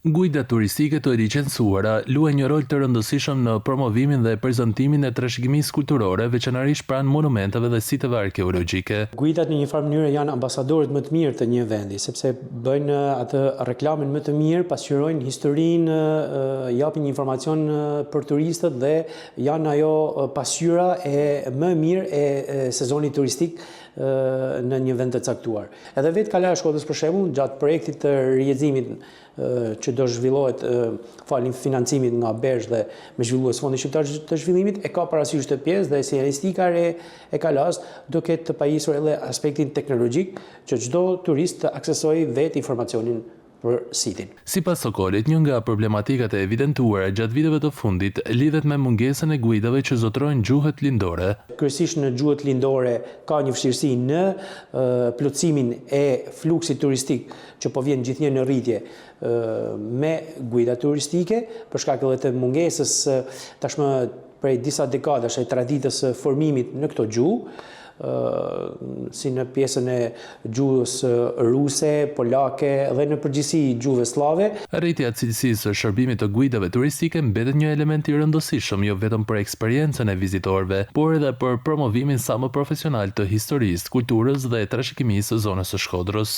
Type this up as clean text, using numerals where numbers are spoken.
Guidat turistike të licencuara luajnë një rol të rëndësishëm në promovimin dhe prezantimin e trashëgimisë kulturore, veçanërisht pranë monumenteve dhe siteve arkeologjike. Guidat në një farë mënyre janë ambasadorët më të mirë të një vendi, sepse bëjnë atë reklamin më të mirë, pasqyrojnë historinë, japin një informacion për turistët dhe janë ajo pasqyra e më e mirë e sezonit turistik në një vend të caktuar. Edhe vetë Kalaja e Shkodrës për shembull, gjatë projektit të rijetëzimit që do zhvillohet falë financimit nga BERZH dhe me zhvillues Fondin Shqiptar të Zhvillimit, e ka parasysh këtë pjesë dhe sinjalistika e re e kalasë do ketë të pajisur edhe aspektin teknologjik që çdo turist të aksesojë vetë informacionin për sitin. Sipas Sokolit, një nga problematikat e evidentuara gjatë viteve të fundit lidhet me mungesën e guidave që zotërojnë gjuhët lindore. Kryesisht në gjuhët lindore ka një vështirësi në plotësimin e fluksit turistik që po vjen gjithnjë në rritje me guida turistike, për shkak edhe të mungesës tashmë prej disa dekadash e traditës së formimit në këto gjuhë, si në pjesën e gjuhës ruse, polake dhe në përgjithësi gjuhëve sllave. Rritja e cilësisë së shërbimit të guidave turistike mbetet një element i rëndësishëm jo vetëm për eksperiencën e vizitorëve, por edhe për promovimin sa më profesional të historisë, kulturës dhe trashëgimisë së zonës së Shkodrës.